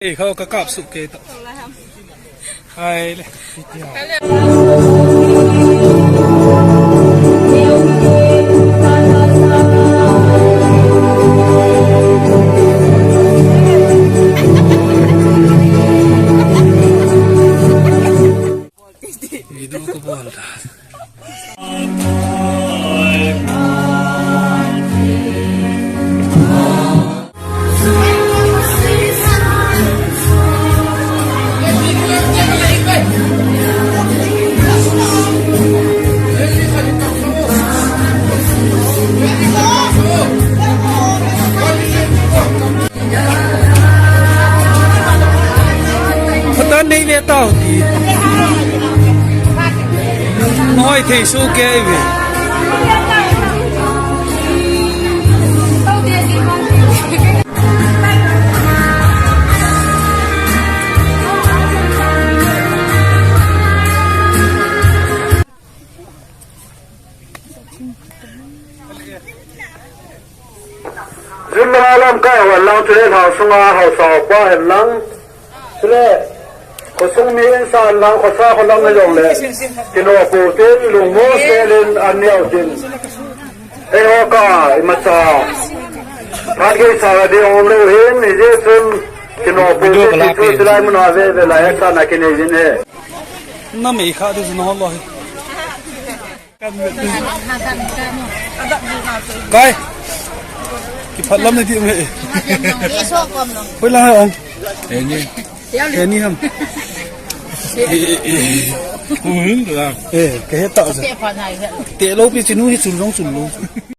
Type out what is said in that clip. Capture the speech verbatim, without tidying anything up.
Ei, kho ka kap su ke to. Hai le. Video ko bol da. Phatah nei ve tao ti. Noi thei su ke ve. Jun langa lamkai ho hen lang, chule lhang sunga haosa ho pa hen lang, chule khosung mi insa hen lang, khosa kholam na jong le, kinoh pu tin lungmong sel in an neo tin. Eiho ka imacha phat geisa ding um lou hin, hijeh chun kinoh pu tin thu chulai mun a ve ve lai a sana kinei jin e. Na mei kha de jin ho lo hi. Kai. Kiphat lam na di me. Hoi la ong. Eni. Eni ham. Eh, ke he ta ja. Te lo pi chinu hi chul jong chul lo.